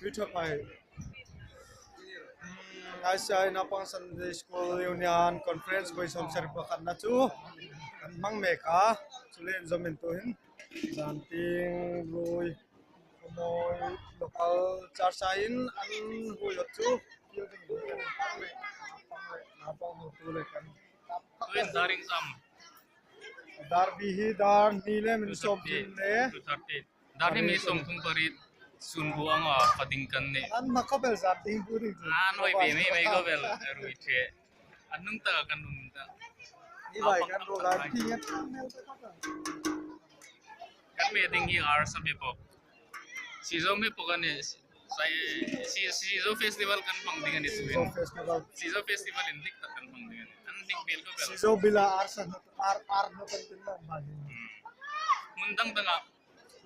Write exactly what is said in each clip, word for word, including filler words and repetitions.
Pi thak ai. Hmm, ai sai na pang Sunday School Union Conference voi som ser pakhat na chu kan hmang mek a. Chu len zomin tuhin Zanting Rui Khawmawi local church-in an hui hot chu. Tuhin daring sam. Dar bi hi dar hni le min som thum le. Dar hni min som thum pariet. Sun bu anga pading kan ni. An ma ko bel Zanting bu ding chu. An hoi be mi mai ko bel rui the. An nung ta kan nung ta. Ni vai kan ro lai ti ngat. Kan me ding hi ar sam hi po. Sizo mi po kan ni. Sai, si, Sizo festival kan hmang ding a ni Sizo tuhin. Festival. Sizo festival indik tak kan hmang ding a ni. An dik bel ko bel. Sizo bila ar san ar ar no kan tin na ma hi. Hmm. Hmun dang danga,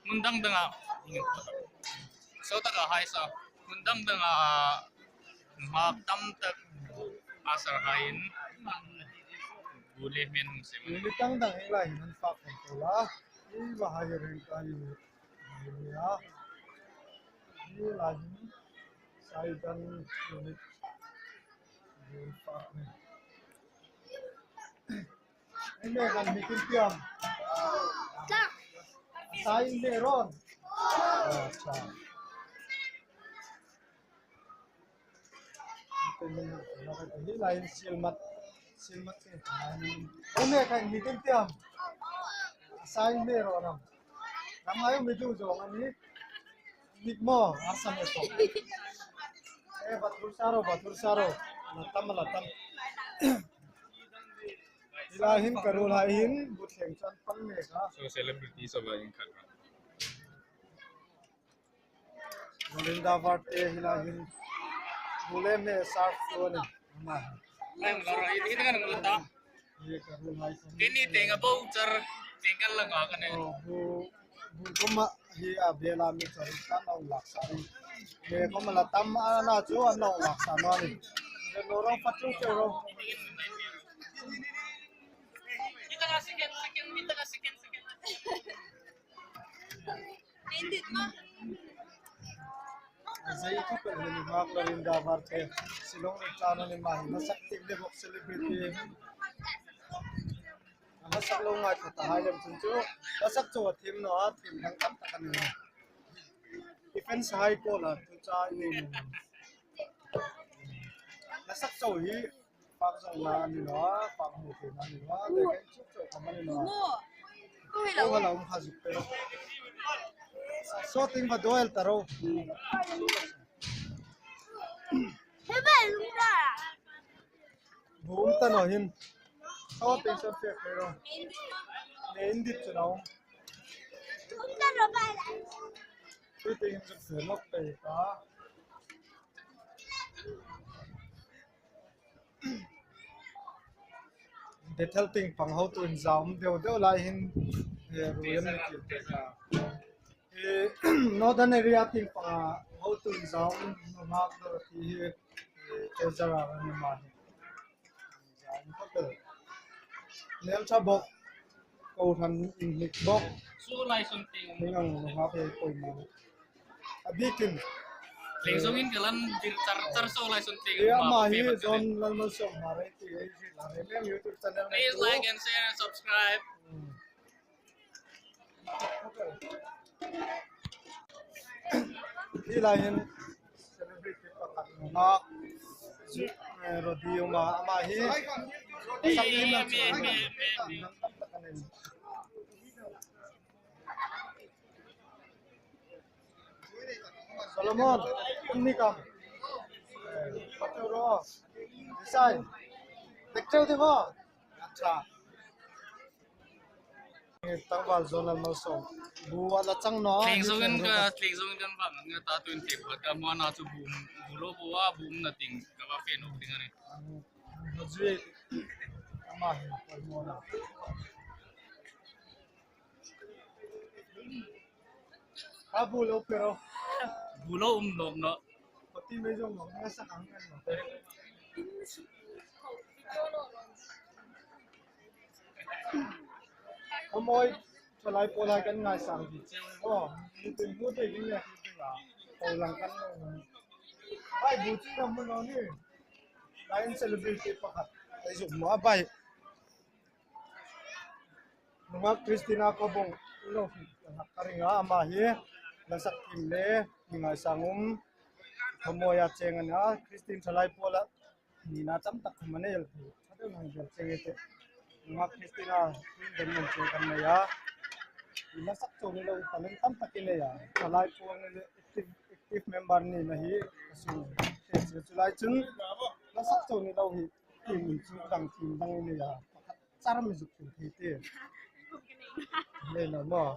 hmun dang danga. Saw taka hai sa. Hmun dang danga, hma tam tak a sar haiin bu le hmien hung sem. Ni dang dang hi lai hin an fak kan tu la. Ni va hai reng ka ni. Ni a. Ni lai hin. Sai dan ni. Ni fak ni. Ine kan mi tin tiam. Sai ne ron. Acha. Hi lai silmat, silmat ke. Ine kan mi tin tiam. Sai ne ron am. Nang ayu mi du jo ngani. Nik mo, asam eso. Eh, bathur saro, bathur saro. Latam, latam. Hi lai hin ka ruolhai hin, bu thleng chan pang mek a. So celebrity so ba in khat. Melinda Varte hi lai hin. Bu le me sar so ni. Ma. Lai mo ro, ini kan mo ta. Hi ka ruolhai hin. Ini tenga bau char, tenga langa kan ni. Oh, bu Bu kuma hi a bela mi chari kan ong laksa ni. Me kuma latam ana chu an ong laksa naw ni. De no rong patu chu ro. Kita ka second, second, kita ka second, second. Ended ma. Azai tu pe ni ma Melinda Varte. Silong ni chana ni ma. Nasak tik de bok celebrity. Nasak lo ngai kha ta hai lem chun chu. Nasak chu a thim naw a, thim dang tam tak a ni. Defense hai ko la tu cha ni. Nasak chu hi pak zong la ni naw, pak mu ke na ni naw. De ken chu chu ka ma ni naw. Ko la um kha zuk pe. So ting va doel ta ro. Hebe lung da. Bu um ta naw hin. Saw ting saw fe fe ro. Ne in dit chu naw. Um ta ro ba la. Chu ting saw fe lok pe ta. Bethel ting pang ho tu in zam deu deu lai hin. Eh, ruyan ni ti. Eh, Northern area ting panga ho tu in zam, no mak do ti hi, eh, te zara ni ma hi. Zam ka pe. Nel cha bok, ko than in hik bok. Su lai sun ting. Ni ngang no mak pe koi ma. A bikin. Leng zong in ka lan dir char char so lai sun ting. Eh, ma hi zon lan ma so ma re ti, eh, la re. Mem YouTube channel. Please like and share and subscribe. Hmm. Hi lai hin celebrity pakhat nunga, eh, Rodi Uma ama hi. Solomon, ni kam. Eh, paturo. Sai. Dek cheu di ho. Acha. Tangval zon an mal sawm. Bu a la chang naw. Tling zongin ka, tling zongin kan vang nga ta tuin tling khat ka hmuna chu bu, bu lo bu a, bu umna ting ka va fe nawk ding a nih. An, an zui. Ama hin ka hmuna. Ka bu lo pe ro. Bu lo um nawk naw. Pati mai zong nawk, nga sa kang kan nawk. Khawmawi, thalai pawlai kan ngaisang di che. Oh, ni tin mu te ding le, ni tin la. Ko lang kan lo. Bai, bu chu na mun lo ni. Line celebrity pakhat. Ai, zuk maw, bai. Nunghak Christina Khawbung lo hi, ka ring a, ama hi hla sak thiem le mi ngaisang um khawmawi a cheng a nih a, Christian Thalai Pawl-a nina tam tak khawm a nei el ti. Ka deu nang bel cheng e te. Nunghak Christina, tin den men che kan nei a. Hla sak chau ni lo, talent tam tak i nei a. Thalai Pawl ni le active, active member nina hi ka sung. Te chu lai chun hla sak chau ni lo hi, team in chu dang team dang i nei a. Pakhat char mi zuk thil thei te. Nei lo maw.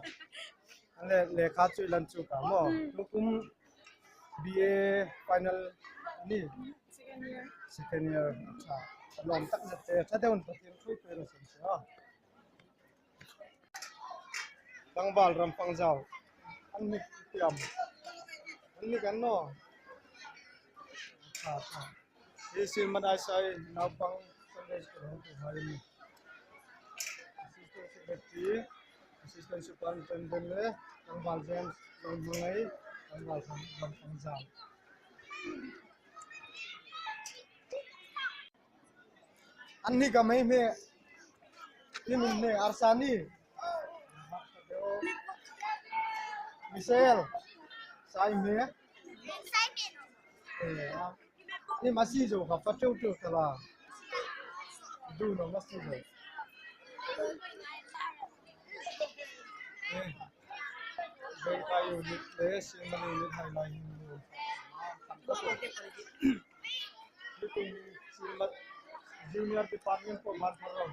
An le, lekha chu i lan chu ka maw. Tukum B A final ni. Second year. Second year. Acha. Lawm tak zet te. Tha deun Pathien thui pe ra sin se a. Tlangval ram pang zau. An ni tiam. An ni kan no. Acha, acha. Hi Silmat Aisai naupang Sunday School hong tu hai ni. Assistant Secretary, Assistant Superintendent le, Tlangval James, Longmangai, Tlangval Ram, Ram Pangzal. An ni ka mai me. Ni min me Arsani. Michelle. Sai me. Eh, ah. Ni masi zo ka fa tiu tiu ta la. Du no masi zo. Eh. Bengkai unit le, Silmat unit hai lai hin. Ni kum Silmat junior department po ban phar ro.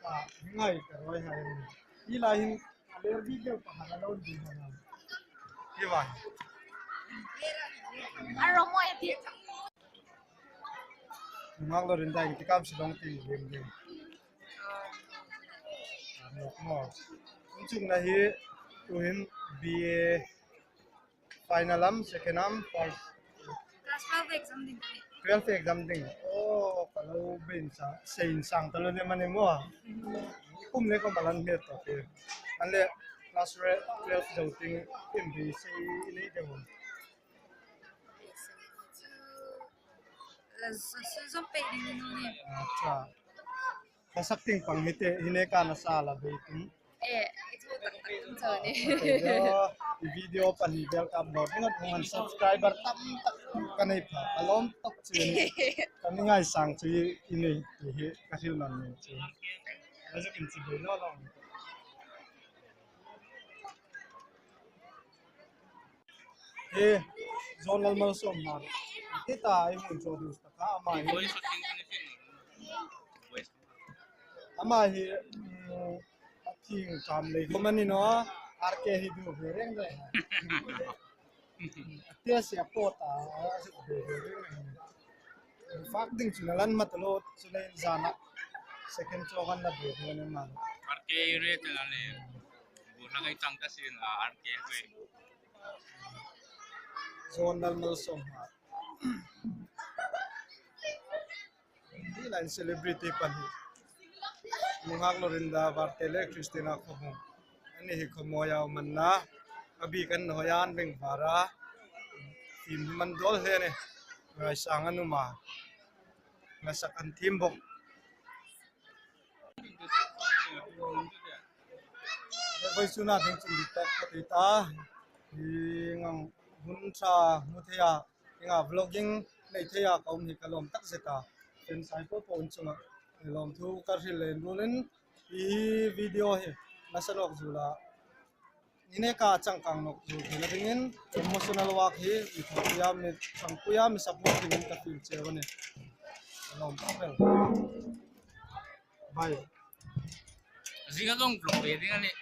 Ka ngai ka roi hai. I lai hin a ler video pa ha lo di ha. I wan. A ro mo e ti. Nunghak Lorinda intikam si long ti lim lim. Nok mo. Chung na hi tuhin B A final am, second am, first. Class twelve exam ding. Twelve exam ding. Oh, ka lo bin sa, sein sang ta lo ne mani mo. Kum le ko malan me to ke. An le class re-, twelve zo ting in bi sei ni de mo. Acha. Ka sak ting pang hi te, hi ne ka na sa la be tum. Eh, i chu tak tak tum chau ni. Video, video pani bel ka upload. Ngat ngan subscriber tam tak ka nei pha. Ka lawm tak chu ni. Ka ni ngaisang chu i nei hi ka hril nan ni chu. Ka zuk in chi be lo lo. Hi, John Lalmalsawmhmar. Hi ta, i hmu introduce ta ka, ama hi. Ama hi, mm, a thing kam lei khawm a ni naw, R K hi du ve reng reng. Tia sia po ta, a zuk ve ve reng reng. Fak ding chu na lan ma ta lo, chu le zana. Second chawk an la ve ve ni ma. R K re ta la le. Bu la kai chang ta sin a R K ve. John Lalmalsawmhmar. Hi lai celebrity pahni. Nunghak Lorinda Varte le Christina Khawbung. Ani hi khawmawi a um an na. A bik an hoi an veng var a. Thiem hi man dawl hle ni. Ngaisang an um a. Ngasak an thiem bawk. Vawisuna ding chun dik tak ka ti ta. Hi ngang hun ṭha hmu thei a, hi nga vlogging nei thei a ka um hi ka lawm tak zet a. Chen sai po po in chunga lawmthu ka hril le inrulin hi video hi nasa nawk zuol a. Ni ne ka changkang nawk zuol theina dingin emotional walk hi mi thangpuia, mi thangpuia, mi support dingin ka fiel cheu a nih. Ka lawm tak vel. Bye. Zinga kong vlog ve ding a nih.